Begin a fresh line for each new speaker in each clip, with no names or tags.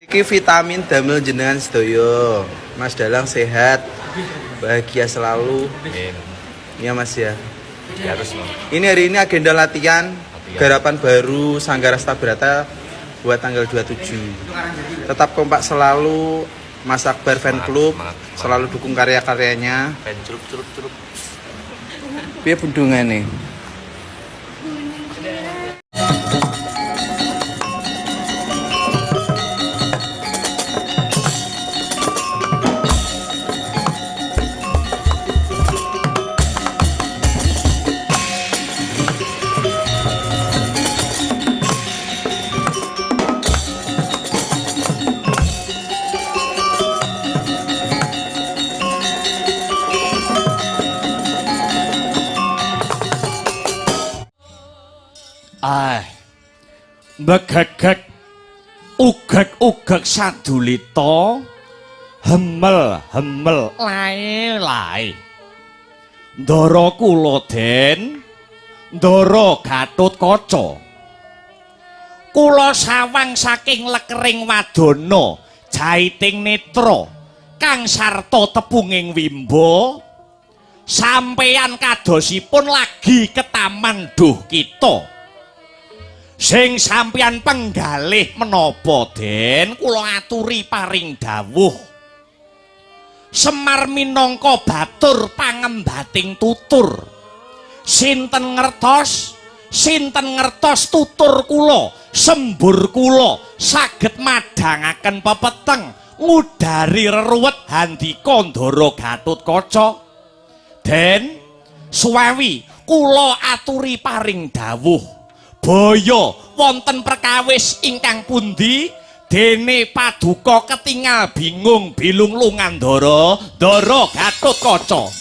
Iki vitamin damel jenengan sedaya. Mas Dalang sehat, bahagia selalu.
Amin.
Iya Mas ya.
Ya harus Mas.
Ini hari ini agenda latihan,
Latihan.
garapan baru Sanggar Astabrata buat tanggal 27. Tetap kompak selalu Mas Akbar Fan
Semangat,
Club,
semangat, semangat.
selalu dukung karya-karyanya.
Pen celup celup celup.
Piye bendungane?
Ah. Mbegegeg ugeg-ugeg sadulita hemel hemel lae-lae. Ndara kula Den, Ndara Gatotkaca. Kula sawang saking lekering wadana jaiting netra kang sarta tepunging wimba. Sampeyan kadosipun lagi ketaman duh kita. Sing sampeyan penggalih menapa Den kula aturi paring dawuh. Semar minangka batur pangembating tutur. Sinten ngertos? Sinten ngertos tutur kula, sembur kula saged madhangaken pepeteng ngudari reruwet handika Ndara Gatotkaca. Den suwewi kula aturi paring dawuh. Baya wonten perkawis ingkang pundi dene paduka ketingal bingung bilung lungandara Ndara Gatotkaca.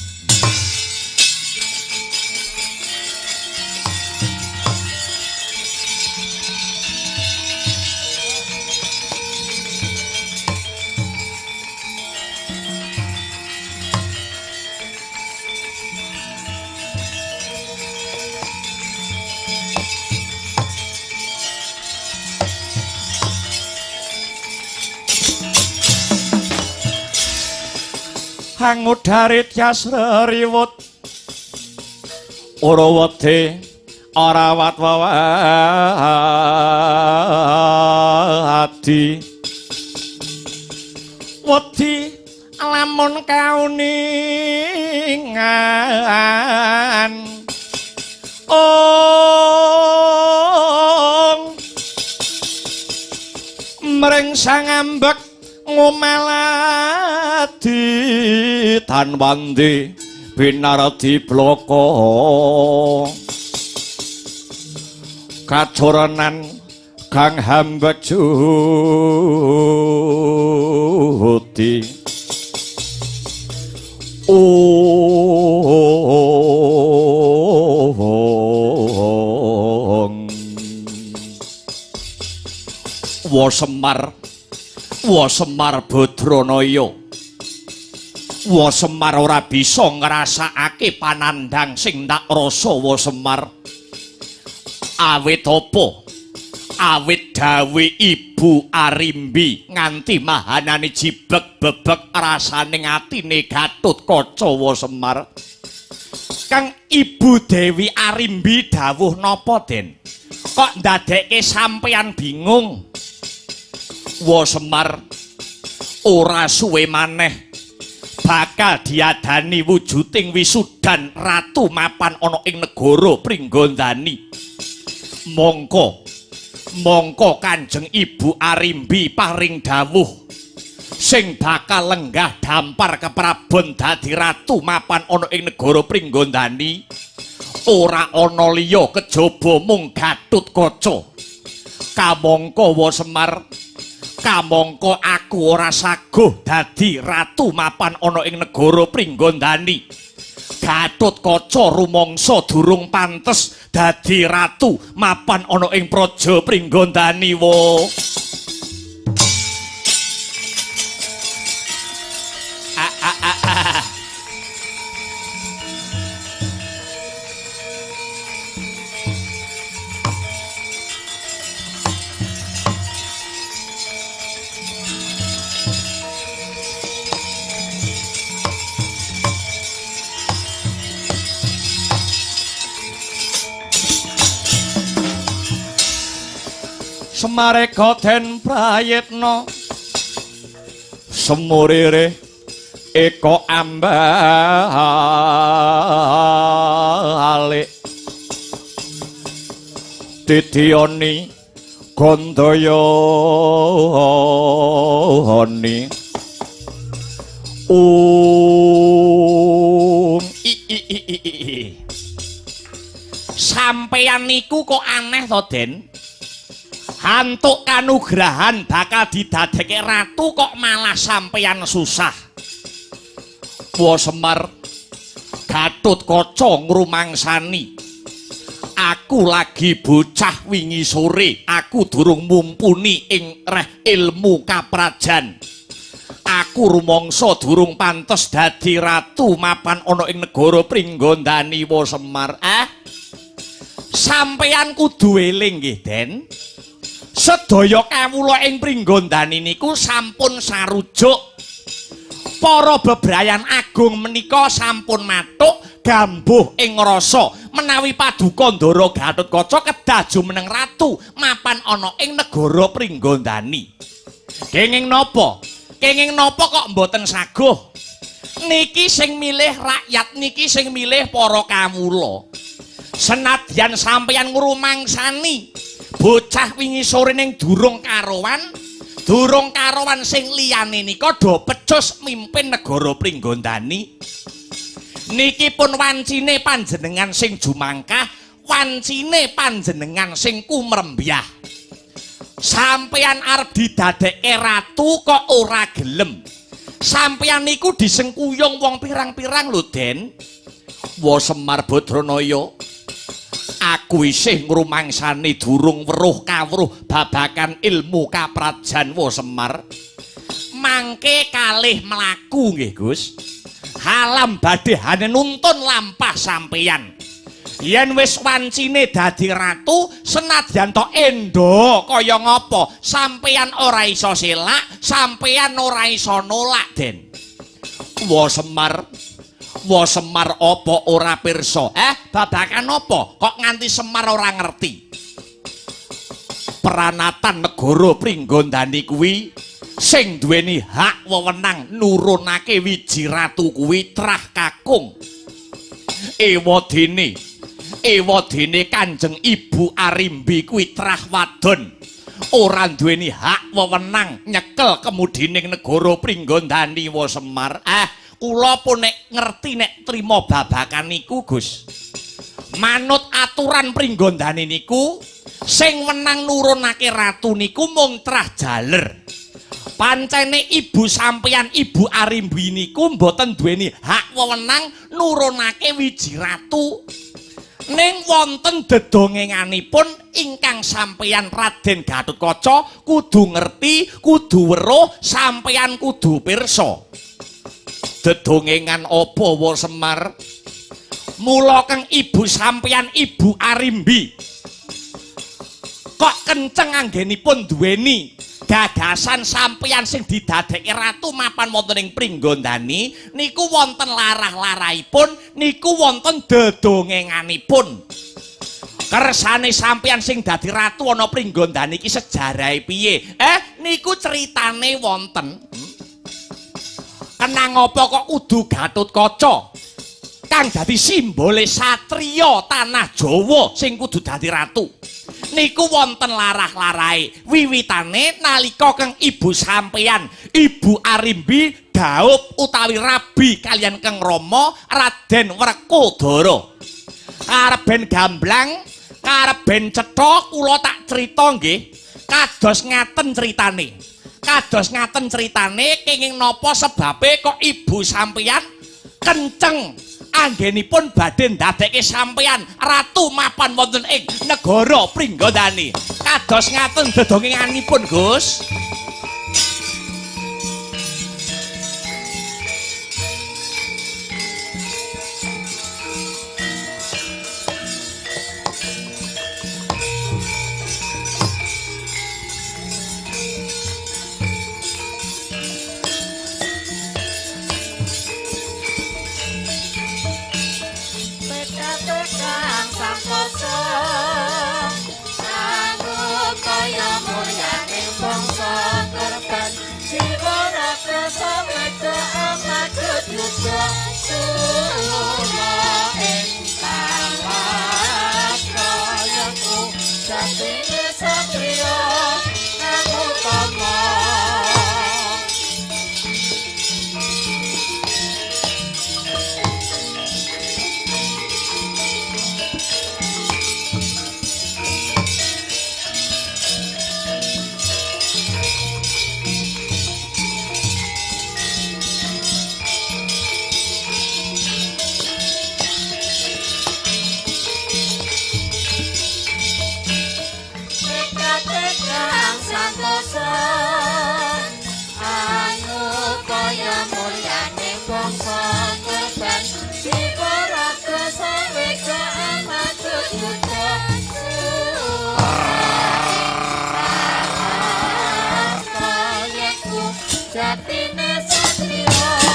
Hangudare tyas reriwut ora wedi ora watwawadi wedi lamun kauningan ong mring sangambek ngomaladi tanwandi binardi bloko kacoranan kang hambek judi ong wa Semar, wa Semar Badranaya, wa Semar ora bisa ngrasakake panandhang sing tak rasa wa Semar. Awit apa? Awit dawuh Ibu Arimbi nganti mahanane jibeg bebek rasane atine Gatotkaca wa Semar. Kang Ibu Dewi Arimbi dawuh napa Den? Kok ndadekke sampeyan bingung? Wa Semar ora suwe maneh bakal diadani wujuding wisudan ratu mapan ana ing negara Pringgondani. Mongko mongko Kanjeng Ibu Arimbi paring dawuh sing bakal lenggah dampar keprabon dadi ratu mapan ana ing negara Pringgondani ora ana liya kejaba mung Gatotkaca. Kamangka wa Semar, kamangka aku ora saguh dadi ratu mapan ana ing negara Pringgondani. Gatotkaca rumangsa durung pantes dadi ratu mapan ana ing praja Pringgondani wa. Semareka den prayitna semurire eka ambalik didiyoni gandayani um i i i i i. Sampeyan niku kok aneh to, Den? Hantuk kanugrahan bakal didadekke ratu kok malah sampeyan susah. Wa Semar, Gatotkaca ngrumangsani aku lagi bocah wingi sore, aku durung mumpuni ing reh ilmu kaprajan. Aku rumangsa durung pantes dadi ratu mapan ana ing negara Pringgondani. Wa Semar, sampeyan kudu eling nggih, Den. Sedaya kawula ing Pringgondani niku sampun sarujuk. Para bebrayan agung menika sampun matuk gambuh ing rasa menawi paduka Ndara Gatotkaca kedah jumeneng ratu mapan ana ing negara Pringgondani. Kenging napa? Kenging napa kok mboten saguh? Niki sing milih rakyat, niki sing milih para kawula. Senadyan sampeyan ngrumangsani bocah wingi sore ning durung karuan, durung karuan sing liyane nika do pecus mimpin negara Pringgondani. Niki pun wancine panjenengan sing jumangkah, wancine panjenengan sing kumrembyah. Sampeyan arep didadekke ratu kok ora gelem. Sampeyan niku disengkuyung wong pirang-pirang lho, Den. Wa Semar Badranaya, aku isih ngrumangsani durung weruh kawruh babakan ilmu kaprajan. Wa Semar, mangke kalih mlaku nggih, Gus. Halam badhe hane nuntun lampah sampeyan. Yen wis wancine dadi ratu, senadyan to endo kaya ngapa, sampeyan ora iso selak, sampeyan ora iso nolak, Den. Wa Semar, Wa Semar apa ora pirsa? Babakan apa? Kok nganti Semar ora ngerti? Peranatan negara Pringgondani kuwi sing duweni hak wewenang nurunake wiji ratu kuwi trah kakung. Ewadene, ewadene Kanjeng Ibu Arimbi kuwi trah wadon. Ora duweni hak wewenang nyekel kemudining negara Pringgondani. Wa Semar, kula pun nek ngerti nek trima babakan niku, Gus. Manut aturan Pringgondani niku sing wenang nurunake ratu niku mung trah jaler. Pancene ibu sampeyan Ibu Arimbi niku mboten duweni hak wewenang nurunake wiji ratu. Ning wonten dedongenganipun ingkang sampeyan Raden Gatotkaca kudu ngerti, kudu weruh, sampeyan kudu pirsa. Dedongengan apa, Wa Semar? Mula keng ibu sampeyan Ibu Arimbi kok kenceng anggenipun duweni gagasan sampeyan sing didadekke ratu mapan wonten ing Pringgondani niku wonten larah-larahipun, niku wonten dedongenganipun. Kersane sampeyan sing dadi ratu ana Pringgondani iki sejarahe piye? Niku critane wonten. Kenang apa kok kudu Gatotkaca kang dadi simbole satriya tanah Jawa sing kudu dadi ratu? Niku wonten larah-larahe. Wiwitane nalika keng ibu sampeyan Ibu Arimbi daup utawi rabi kaliyan Keng Rama Raden Wrekodara. Karep ben gamblang, karep ben cetha, kula tak crita nggih. Kados ngaten critane. Kados ngaten critane kenging napa sebabe kok ibu sampeyan kenceng anggenipun badhe ndadekke sampeyan ratu mapan wonten ing negara Pringgondani. Kados ngaten dedongenganipun, Gus.
Kaya yuda sura ing talastra yeku jatine satriya kang utama.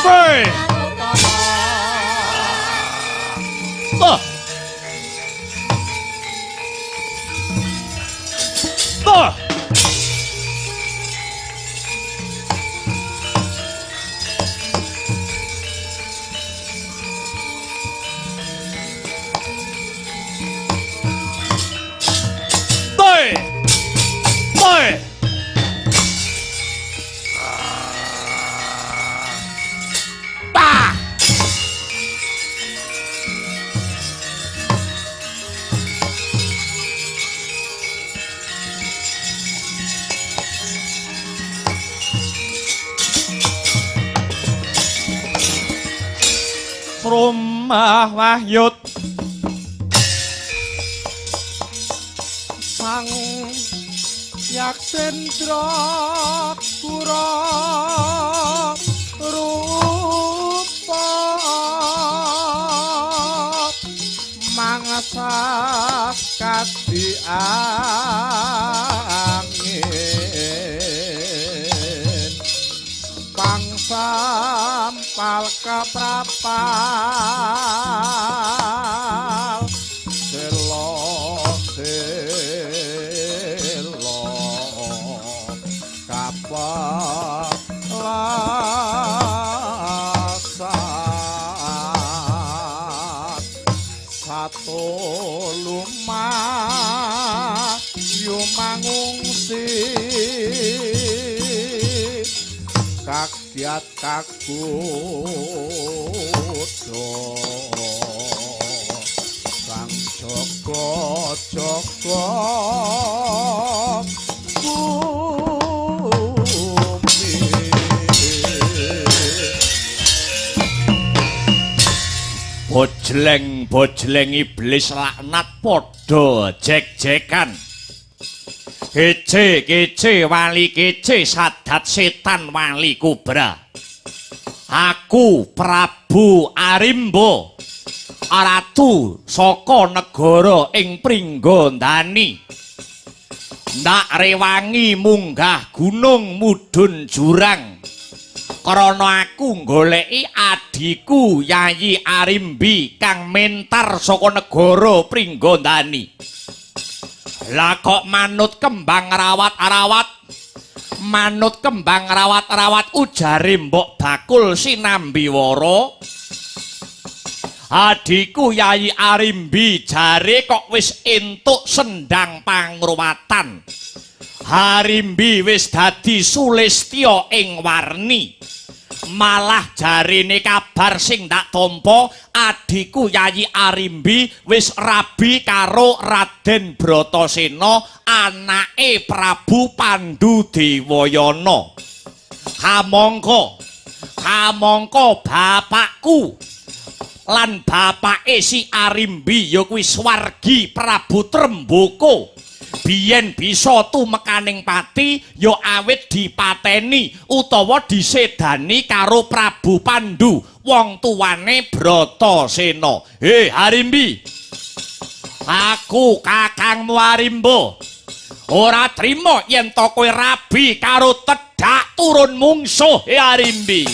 Hey! Oh! Oh! Hey! Hey! Rumah Wahyut
Sang Yaksendra Kura Rupa mangsa kadi angin pangsampal keprapal selo selo kapalasan satu lumah yumangungsi kagiat kagodha sang jaga jaga bumi.
Bojleng bojleng iblis laknat padha jek-jekan. Kece kece wali kece sadat setan wali kubra. Aku Prabu Arimba, ratu saka negara ing Pringgondani. Ndak rewangi munggah gunung mudhun jurang. Krana aku nggoleki adhiku Yayi Arimbi kang mentar saka negara Pringgondani. Lah kok manut kembang rawat-rawat, manut kembang rawat-rawat ujare mbok bakul sinambi wara. Adhiku Yayi Arimbi jare kok wis entuk sendang pangruwatan. Harimbi wis dadi sulistya ing warni. Malah jarene kabar sing tak tampa adhiku Yayi Arimbi wis rabi karo Raden Bratasena anake Prabu Pandu Dewayana. Kamangka kamangka bapakku lan bapake si Arimbi ya kuwi swargi Prabu Tremboko biyen bisa tumekaning pati ya awit dipateni utawa disedani karo Prabu Pandu wong tuwane Bratasena. He Arimbi, aku kakangmu Arimba ora trima yen to kowe rabi karo tedhak turun mungsuh. He Arimbi.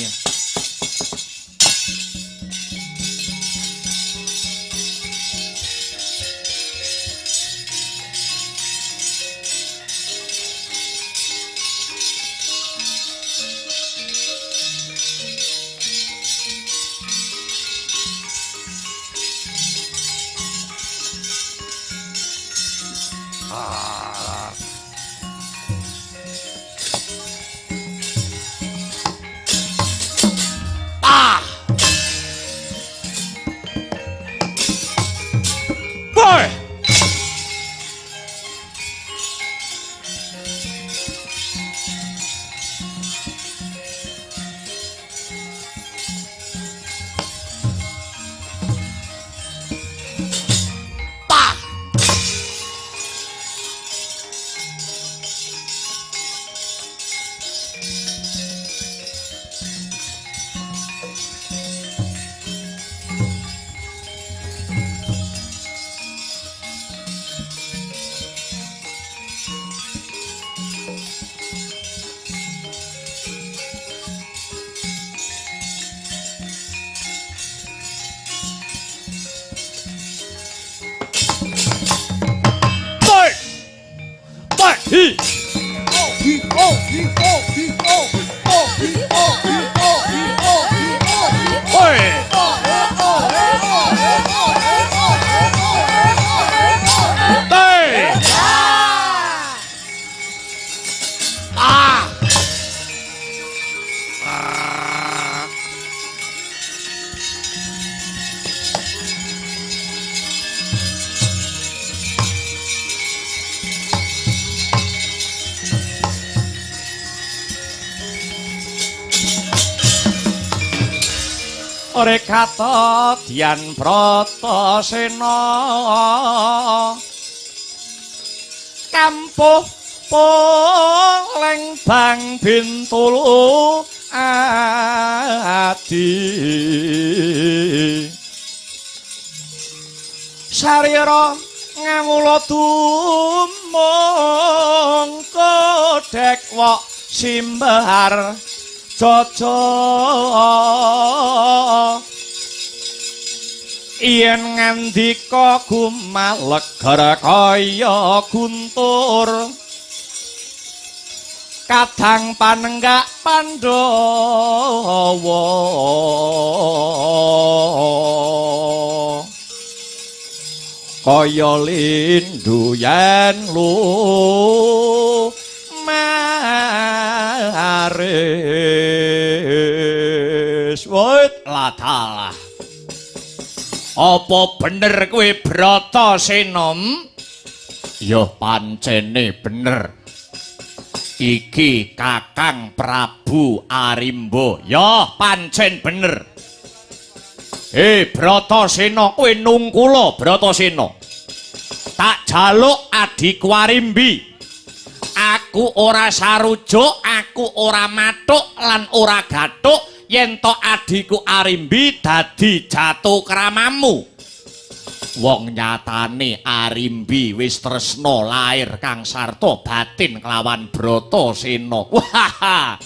Rekata Dian Bratasena kampuh poleng bang Bintulu adi sarira ngawula tumung kodhek wok simbahar jaja yen ngandika gumaleger kaya guntur kadang panenggak Pandhawa kaya lindu yen lu maris wit ladalah. Apa bener kowe Bratasena? Ya pancene bener. Iki Kakang Prabu Arimba. Ya pancen bener. Bratasena, kowe nungkula Bratasena. Tak jaluk adhiku Arimbi. Aku ora sarujuk, aku ora mathuk lan ora gathuk yen to adhiku Arimbi dadi jatuh kramamu. Wong nyatane Arimbi wis tresna lair kang sarta batin kelawan Bratasena. Wah.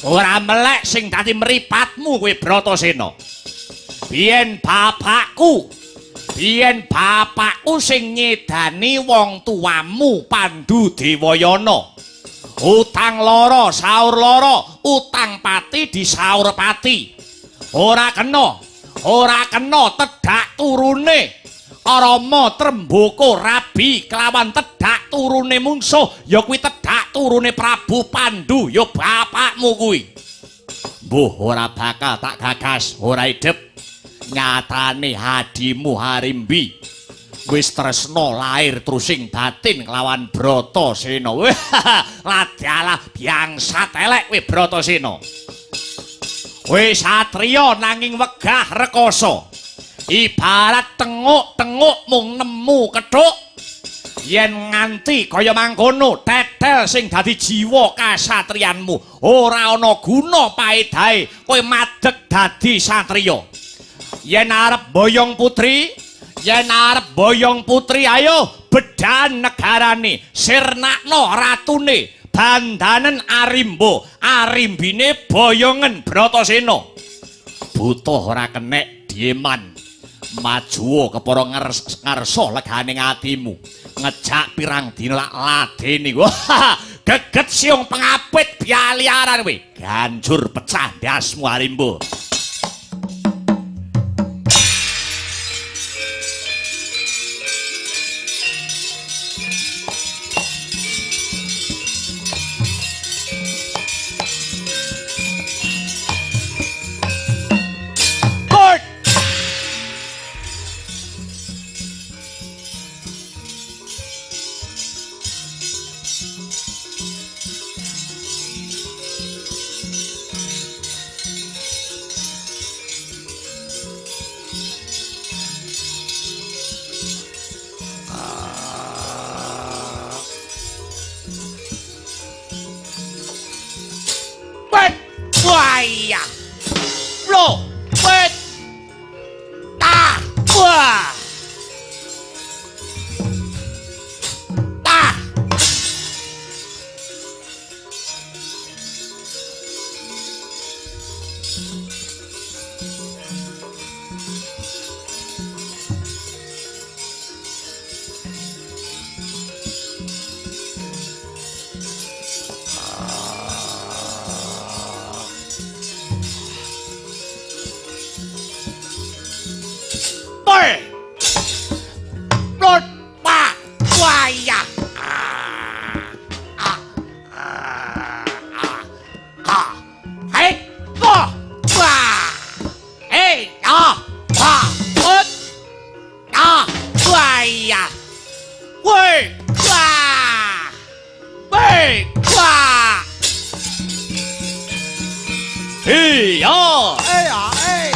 Ora melek sing dadi mripatmu kowe Bratasena. Biyen bapakku sing nyedani wong tuamu Pandu Dewayana. Utang lara saur lara, utang pati disaur pati. Ora kena tedhak turune Rama Trembaka rabi kelawan tedhak turune mungsuh, ya kuwi tedhak turune Prabu Pandu, ya bapakmu kuwi. Mbuh ora bakal tak gagas, ora idep. Nyatane hadimu Arimbi wis tresna lair trusing batin kelawan Bratasena. Ladalah biangsat elek kowe Bratasena. Kowe satriya nanging wegah rekoso. Ibarat tenguk-tenguk mung nemu kethuk. Yen nganti kaya mangkono tetel sing dadi jiwa kasatriyanmu ora ana guna paedahe kowe madeg dadi satriya. Yen arep boyong putri, ayo bedan negarane, sirnakno ratune, bandanen Arimba, arimbine boyongen Bratasena. Butuh ora kenek dieman. Majuwa kepara ngarsa legane atimu. Ngejak pirang dina lak ladeni. Wah, geget siung pengapit bialiaran kowe. Ganjur pecah ndasmu Arimba.
Hey, ya, hey.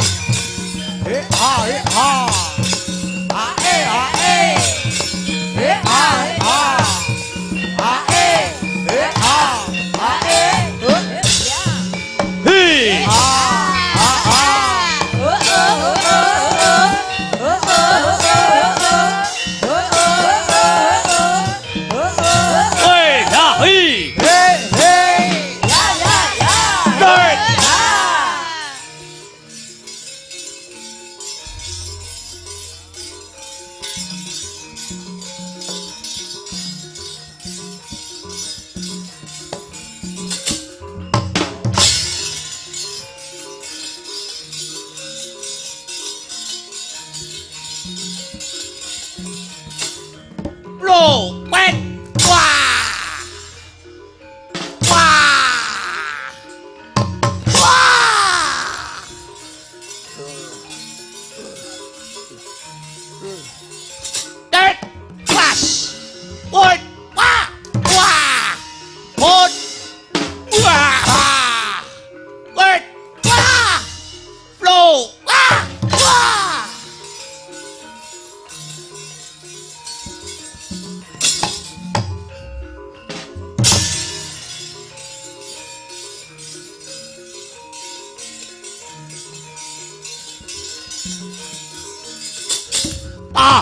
Ah.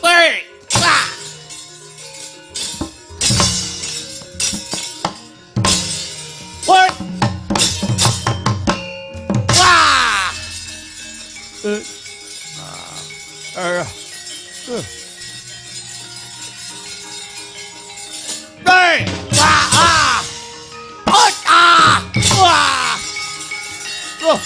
Woi, wah. Woi. Wah. Woi, wah, ah. Oh, ah. Wah. Oh.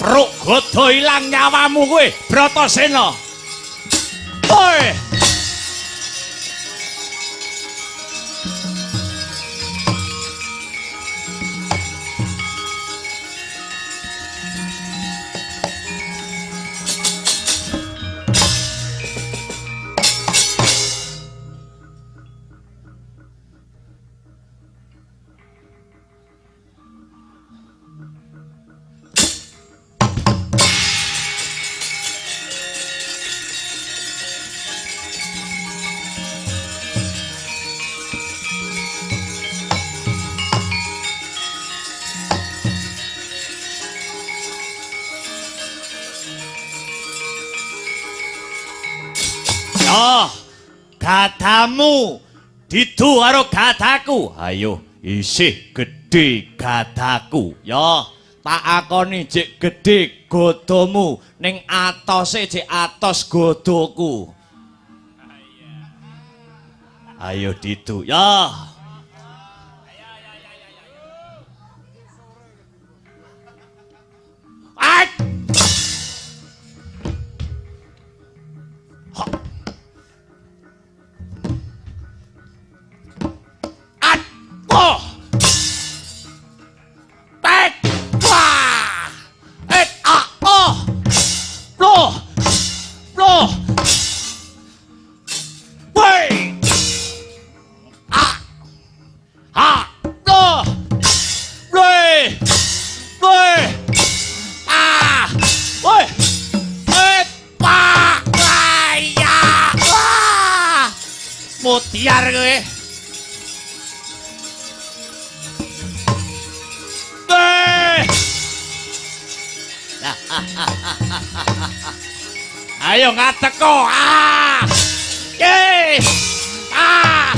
Pruk godo ilang nyawamu kowe, Bratasena. Oi. Oh, gadamu didu karo gadaku. Ayo, isih gedhe gadaku. Ya, tak akoni jek gedhe godomu ning atose jek atos godoku. Ayo didu. Ya. Ai. Mutiar kowe. Ayo ngateko. Ah. Ye. Ah.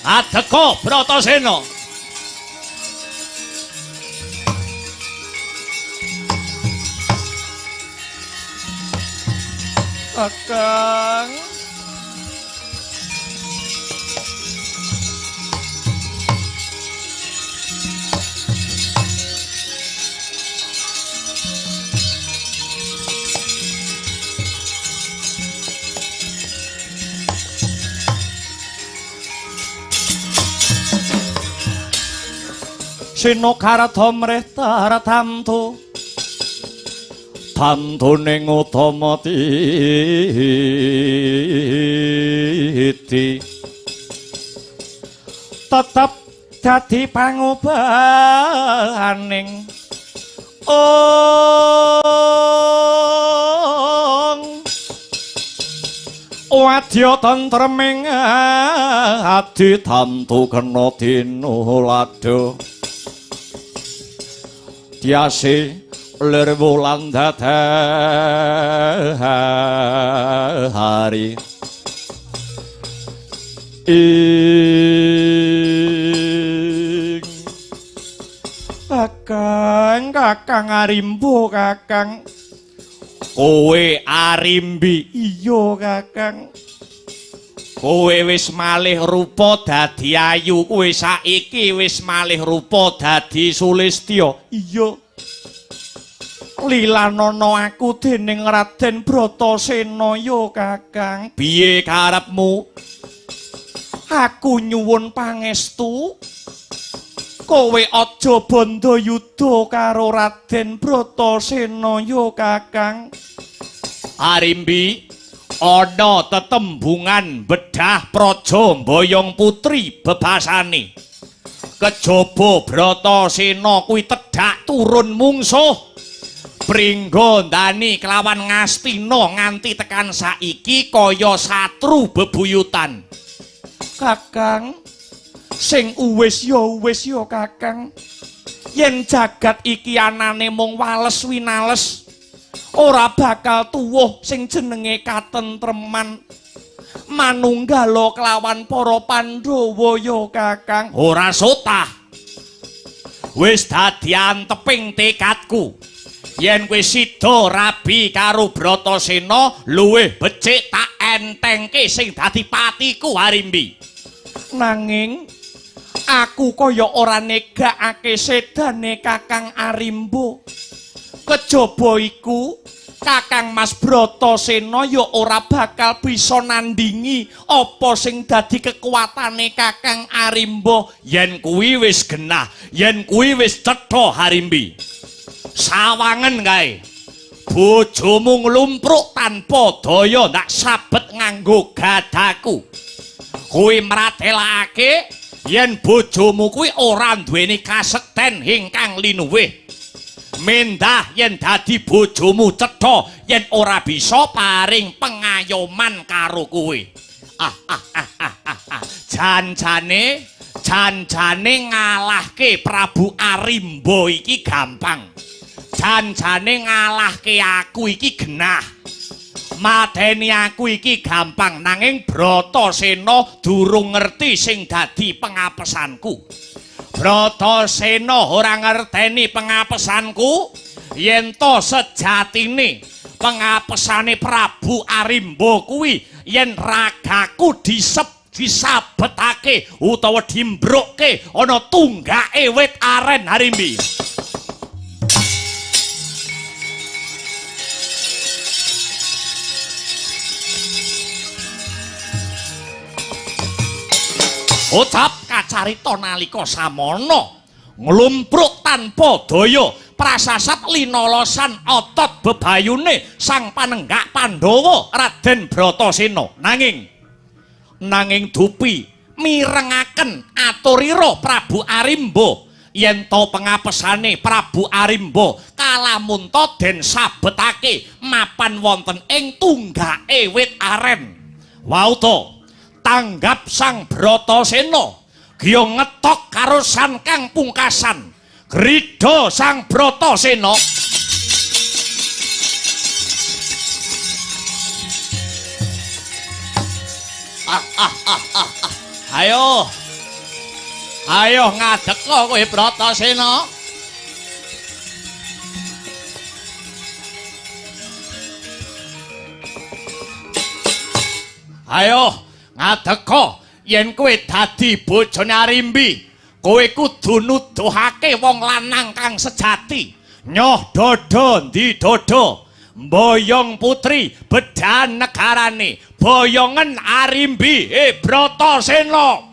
Ngateko Bratasena. Kakang. Sinokarta mrih tartamtu tamtune utama titi tetep dadi pangubahaning ong wadya tentreming adi tamtu kena dinulada tiase lir wulan dadari ing kakang kakang arimbo kakang Kowe Arimbi. Iya, Kakang. Kowe wis malih rupa dadi ayu, kowe saiki wis malih rupa dadi Sulistya. Iya. Lilanana aku dening Raden Bratasena ya, Kakang. Piye karepmu? Aku nyuwun pangestu. Kowe aja bandayuda karo Raden Bratasena ya, Kakang. Arimbi, ana tetembungan bedah praja mboyong putri bebasane. Kejaba Bratasena kuwi tedhak turun mungsuh. Pringgondani kelawan Ngastina nganti tekan saiki kaya satru bebuyutan. Kakang, sing uwis ya uwis ya, Kakang. Yen jagat iki anane mung wales winales, ora bakal tuwuh sing jenenge katentreman. Manunggala kelawan para Pandhawa ya, Kakang. Ora sotah. Wis dadi anteping tekadku. Yen kowe sida rabi karo Bratasena, luwih becik tak entengke sing dadi patiku Arimbi. Nanging aku kaya ora negakake sedane Kakang Arimba. Kejaba iku Kakang Mas Bratasena ya ora bakal bisa nandingi apa sing dadi kekuatane Kakang Arimba. Yen kuwi wis genah, yen kuwi wis cetha Arimbi. Sawangen kae. Bojomu nglumpruk tanpa daya ndak sabet nganggo gadaku. Kuwi mratelakake yen bojomu kuwi ora duweni kasekten ingkang linuwih. Mendah yen dadi bojomu cetha yen ora bisa paring pengayoman karo kowe. Ah ah ah ah ah. Janjane janjane ngalahke Prabu Arimba iki gampang. Janjane ngalahke aku iki genah. Mateni aku iki gampang, nanging Bratasena durung ngerti sing dadi pengapesanku. Bratasena ora ngerteni pengapesanku yen to sejatine pengapesane Prabu Arimba kuwi yen ragaku disabetake utawa dimbrukke ana tunggake wit aren Arimbi. Ucap kacarita nalika samana nglumpruk tanpa daya prasasat linolosan otot bebayune sang panenggak Pandhawa Raden Bratasena. Nanging dupi mirengaken aturira Prabu Arimba yen to pengapesane Prabu Arimba kalamunta den sabetake mapan wonten ing tunggake wit aren. Wauta tanggap sang Bratasena giya ngetok karo sankang pungkasan. Grida sang Bratasena. Ah ah ah ah ah. Ayo. Ayo ngadeka kowe Bratasena. Ayo ngadeka yen kowe dadi bojone Arimbi, kowe kudu nuduhake wong lanang kang sejati. Nyoh dada ndi dada, mboyong putri bedan negarane, boyongen Arimbi Bratasena.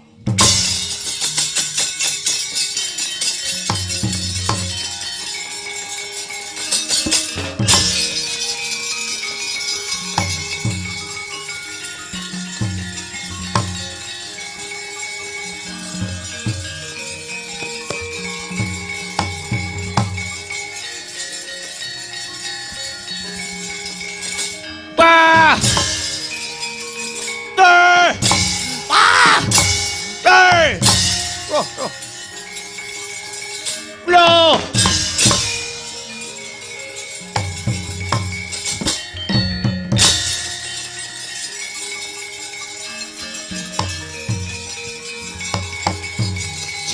Loh.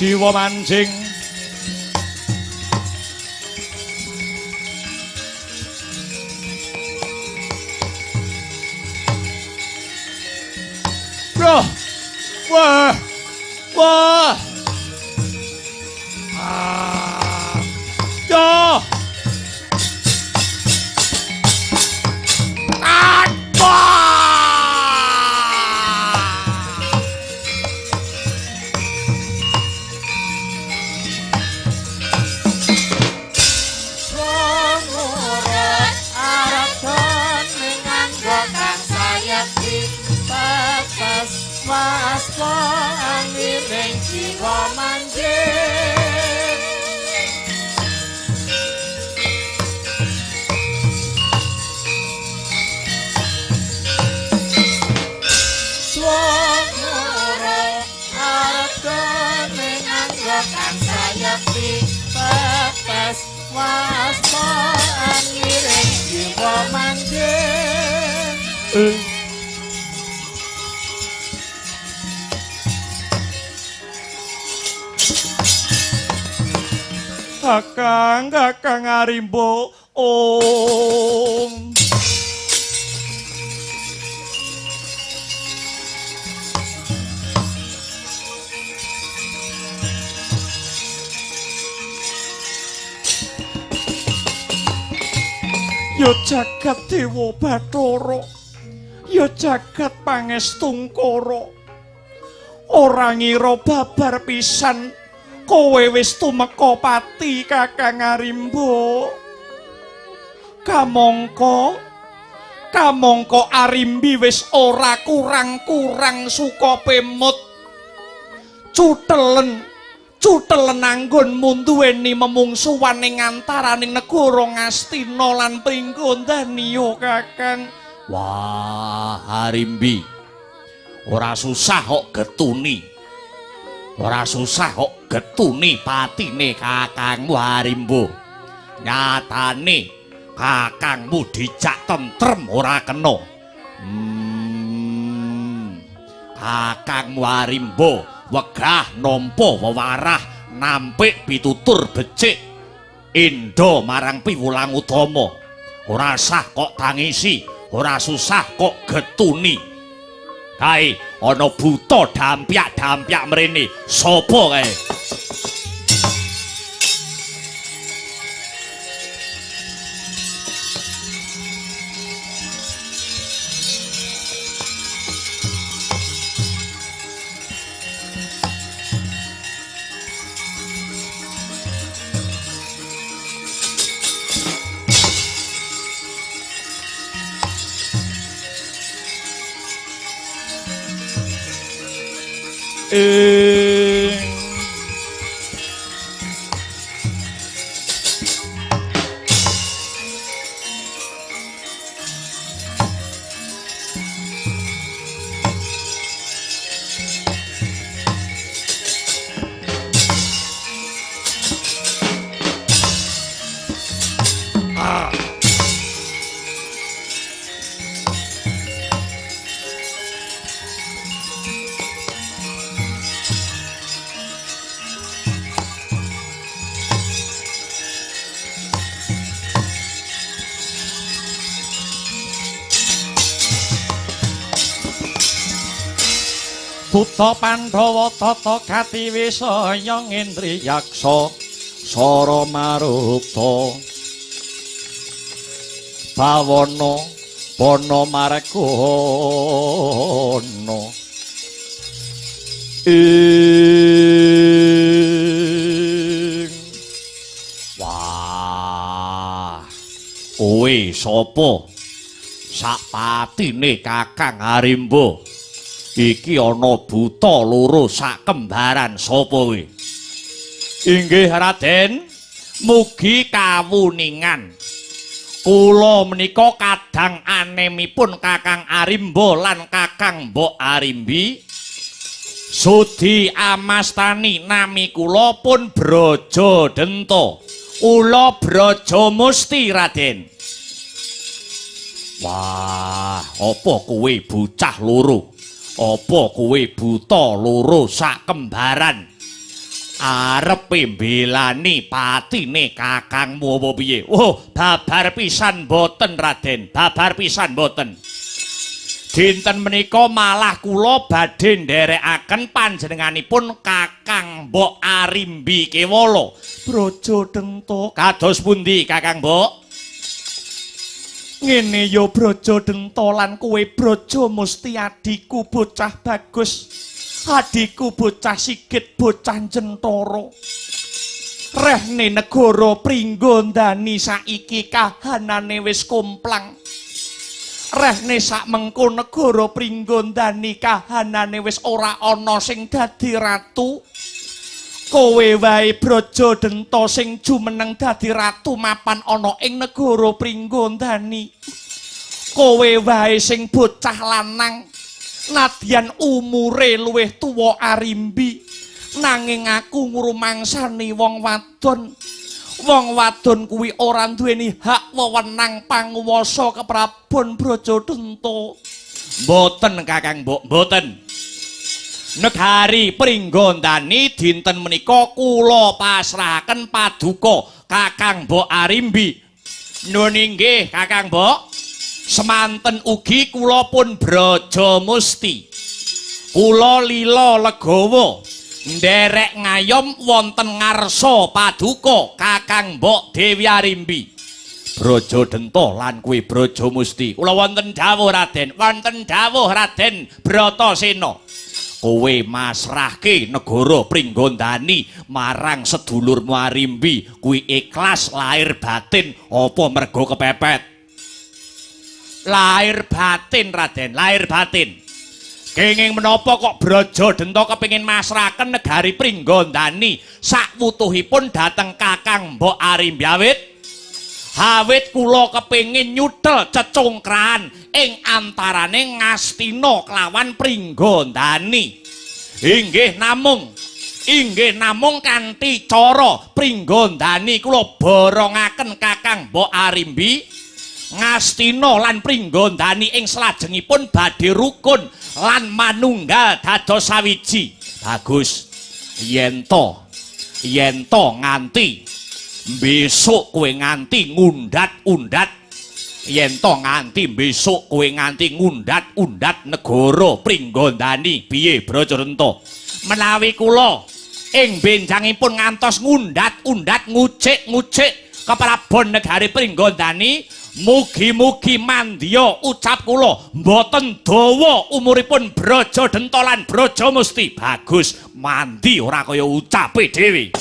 Jiwa mancing.
jiwa manjing. Swara ardane angga kang sayekti pepes waspa angiring jiwa manjing.
Kakang, Kakang Arimbo, Om. Ya jagat Dewa Bathara, ya jagat Pangestungkara. Ora ngira babar pisan kowe wis tumeka pati Kakang Arimbo. Kamangka kamangka Arimbi wis ora kurang-kurang suka pemut. Cutelen cutelen anggonmu duweni memungsuhan ing antaraning negara Ngastina lan Pringgondani ya Kakang. Wah, Arimbi. Ora susah kok getuni. Ora susah kok getuni patine kakangmu Arimbo. Nyatane kakangmu dijak tentrem ora kena. Kakangmu Arimbo wegah nampa wewarah nampik pitutur becik endha marang piwulang utama. Ora sah kok tangisi, ora susah kok getuni. Kae ana buta dampyak-dampyak mrene. Sapa kae? Buta Pandhawa tata gati wisaya ngendriyaksa sara marupta bawana bana margana ing. Wah, kowe sapa? Sakpatine Kakang Arimbo. Iki ana buta loro sak kembaran sapa kowe? Inggih Raden, mugi kawuningan. Kula menika kadang anemipun Kakang Arimbo lan Kakang Mbok Arimbi. Sudi amastani nami kula pun Braja Denta. Ula Braja Musti Raden. Wah, apa kowe bocah loro? Apa kowe buta loro sak kembaran arepe mbelani patine kakangmu apa piye? Oh, babar pisan mboten Raden, babar pisan mboten. Dinten menika malah kula badhe nderekaken panjenenganipun Kakang Mbok Arimbi Kewala. Braja Denta. Kados pundi Kakang Mbok? Ngene ya Braja Denta lan kowe Braja Musti adhiku bocah bagus, adhiku bocah sigit, bocah jentara. Rehne negara Pringgondani saiki kahanane wis komplang. Rehne sak mengko negara Pringgondani kahanane wis ora ana sing dadi ratu. Kowe wae Braja Denta sing jumeneng dadi ratu mapan ana ing negara Pringgondani. Kowe wae sing bocah lanang nadyan umure luwih tuwa Arimbi, nanging aku ngrumangsani wong wadon. Wong wadon kuwi ora duweni hak wewenang panguwasa keprabon Braja Denta. Mboten Kakang Mbok, mboten. Negari Pringgondani dinten menika kula pasrahaken paduka Kakang Mbok Arimbi. Nuwun inggih Kakang Mbok. Semanten ugi kula pun Braja Musti. Kula lila legawa nderek ngayom wonten ngarsa paduka Kakang Mbok Dewi Arimbi. Braja Denta lan kuwi Braja Musti. Kula wonten dawuh Raden, wonten dawuh Raden Bratasena. Kowe masrahke negara Pringgondani marang sedulurmu Arimbi kuwi ikhlas lahir batin apa mergo kepepet? Lahir batin Raden, lahir batin. Kenging menapa kok Braja Denta kepengin masrahaken negari Pringgondani sakwutuhipun dhateng Kakang Mbok Arimbi awit? Awit kula kepengin nyuthel cecungkrahan ing antarane Ngastina kelawan Pringgondani. Inggih namung kanthi cara Pringgondani kula borongaken Kakang Mbok Arimbi. Ngastina lan Pringgondani ing salajengipun badhe rukun lan manunggal dados sawiji. Bagus. Yen to nganti besok kowe nganti ngundat-undat, yen to nganti besok kowe nganti ngundat-undat negara Pringgondani, piye Braja Denta? Menawi kula ing benjangipun ngantos ngundat-undat ngucik-ngucik keprabon negari Pringgondani, mugi-mugi mandya ucap kula mboten dawa umuripun Braja Denta lan Braja Musti. Bagus, mandi ora kaya ucape dhewe.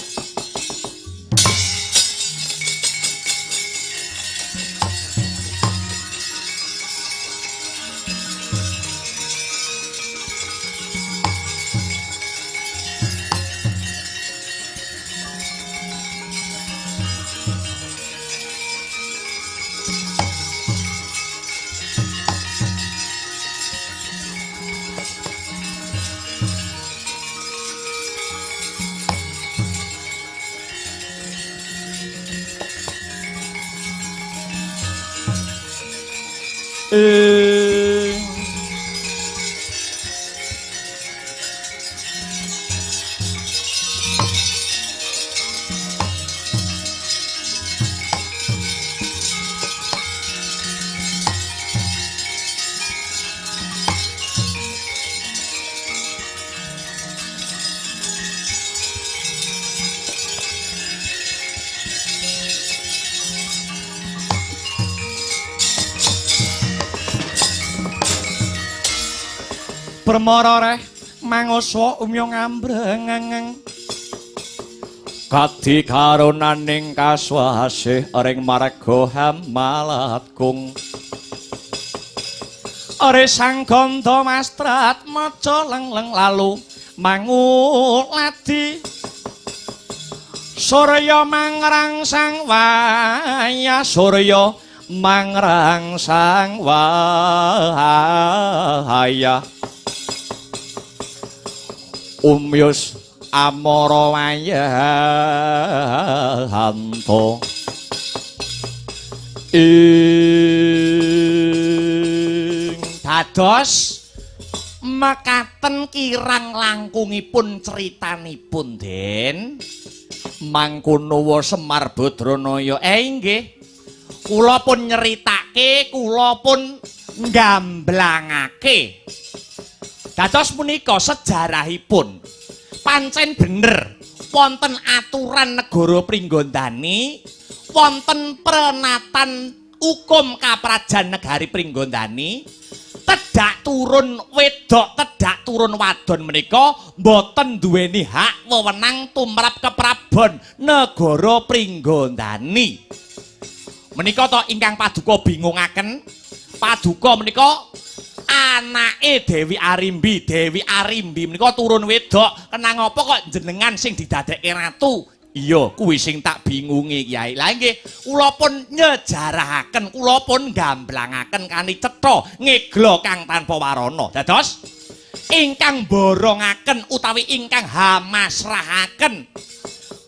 Permara reh manguswa umya ngambrengeng kadi karunaning kaswasih ring marga hamalatgung ore sang gandha mastrat maca lengleng lalu manguladi surya mangrangsang waya surya mangrangsang waya umyus amara wayanto ing dados mekaten kirang langkungipun critanipun Den mangkono wa Semar Badranaya. Inggih kula pun nyeritake, kula pun nggamblangake. Dados punika sejarahipun pancen bener wonten aturan negara Pringgondani, wonten prenatan hukum kaprajan negari Pringgondani, tedak turun wedok, tedak turun wadon menika mboten duweni hak wewenang tumrap keprabon negara Pringgondani. Menika to ingkang paduka bingungaken. Paduka menika anake Dewi Arimbi. Dewi Arimbi menika turun wedok. Kenang apa kok jenengan sing didadekke ratu? Iya, kuwi sing tak bingungi Kyai. Lah nggih, kula pun nyejarahaken, kula pun gamblangaken kanthi cetha ngegla kang tanpa warana. Dados ingkang borongaken utawi ingkang hamasrahaken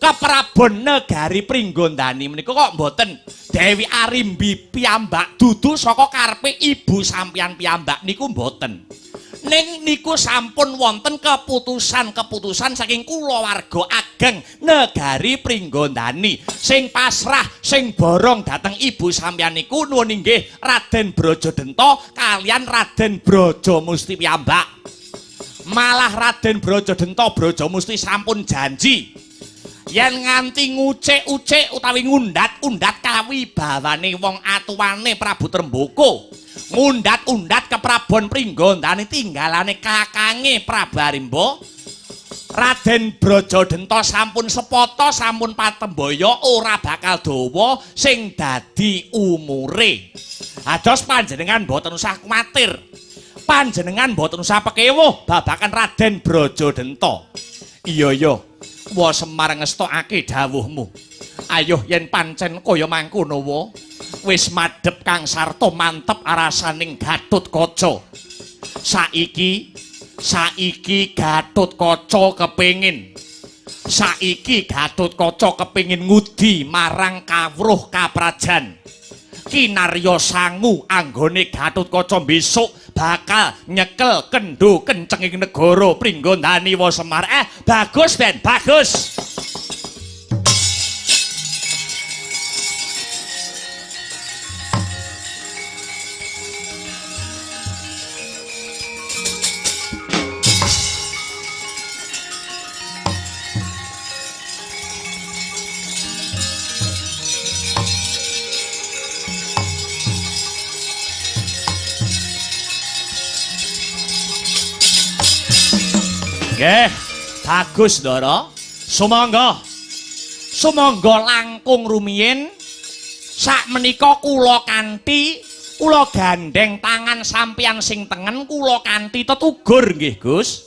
keprabon negari Pringgondani menika kok mboten Dewi Arimbi piyambak, dudu saka karepe ibu sampeyan piyambak niku mboten. Ning niku sampun wonten keputusan-keputusan saking kulawarga ageng negari Pringgondani sing pasrah sing borong dhateng ibu sampeyan niku nuwun inggih Raden Brajadenta kalian Raden Brajamusti piyambak. Malah Raden Brajadenta Brajamusti sampun janji yen nganti ngucek-ucek utawi ngundat-undat kawibawane wong atuwane Prabu Tremboko, ngundat-undat keprabon Pringgondani tinggalane kakange Prabu Arimba, Raden Brajadenta sampun sepata sampun patembaya ora bakal dawa sing dadi umure. Ados panjenengan mboten usah kuwatir, panjenengan mboten usah pekewuh babakan Raden Brajadenta. Iya iya, wa Semar ngestokake dawuhmu. Ayo yen pancen kaya mangkono wa, wis madhep Kang Sarto mantep arasaning Gatotkaca. Saiki saiki Gatotkaca kepengin, saiki Gatotkaca kepengin ngudi marang kawruh kaprajan. Kinarya sangu anggone Gatotkaca besok bakal nyekel kendho kencenging negara Pringgondani wa Semar. Bagus Den, bagus. Nggih, bagus Ndara. Sumangga. Sumangga langkung rumiyin sakmenika kula kanthi kula gandheng tangan sampeyan sing tengen kula kanthi tetugur nggih Gus.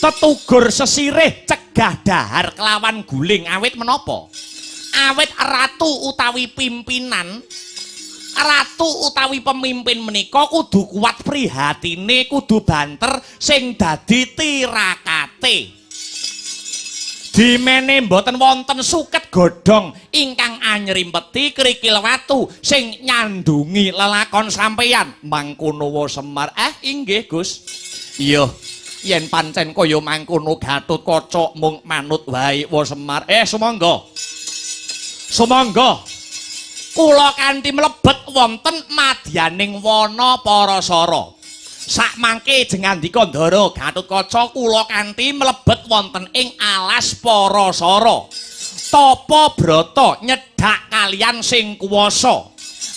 Tetugur sesirih cegah dahar kelawan guling awit menapa? Awit ratu utawi pimpinan, ratu utawi pemimpin menika kudu kuat prihatine, kudu banter sing dadi tirakate. Dimene mboten wonten suket godhong ingkang anyrimpeti krikil watu sing nyandungi lelakon sampeyan. Mangkono wa Semar. Inggih Gus. Iya, yen pancen kaya mangkono Gatotkaca mung manut wae wa Semar. Sumangga. Sumangga. Kula kanthi mlebet wonten madyaning wana Parasara. Sakmangke jengandika Ndara Gatotkaca kula kanthi mlebet wonten ing alas Parasara. Tapa brata nyedhak kaliyan sing kuwasa.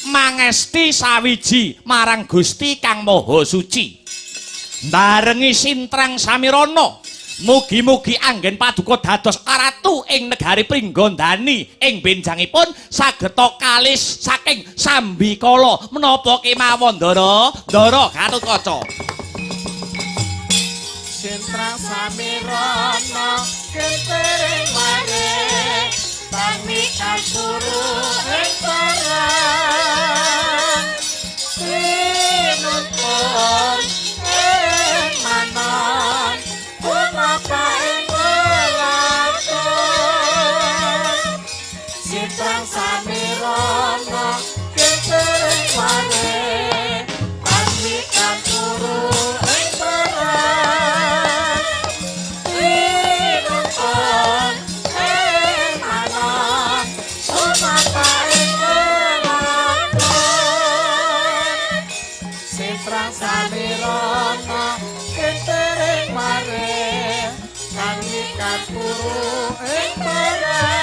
Mangesti sawiji marang Gusti Kang Maha Suci. Barengi sintrang samirana. Mugi-mugi anggen paduka dados ratu ing negari Pringgondani ing benjangipun sageta kalis saking sambikala menapa kemawon Ndara. Ndara Gatotkaca.
Sintrang samirana kentering ware tami kasuru ing perang tinuntun ing manon kumapa ing welakon sintrang samirana kentering ware tami kasuru ing perang tinuntun ing manon kumapa ing welakon sintrang samirana kentering ware kami kapuru ing perang.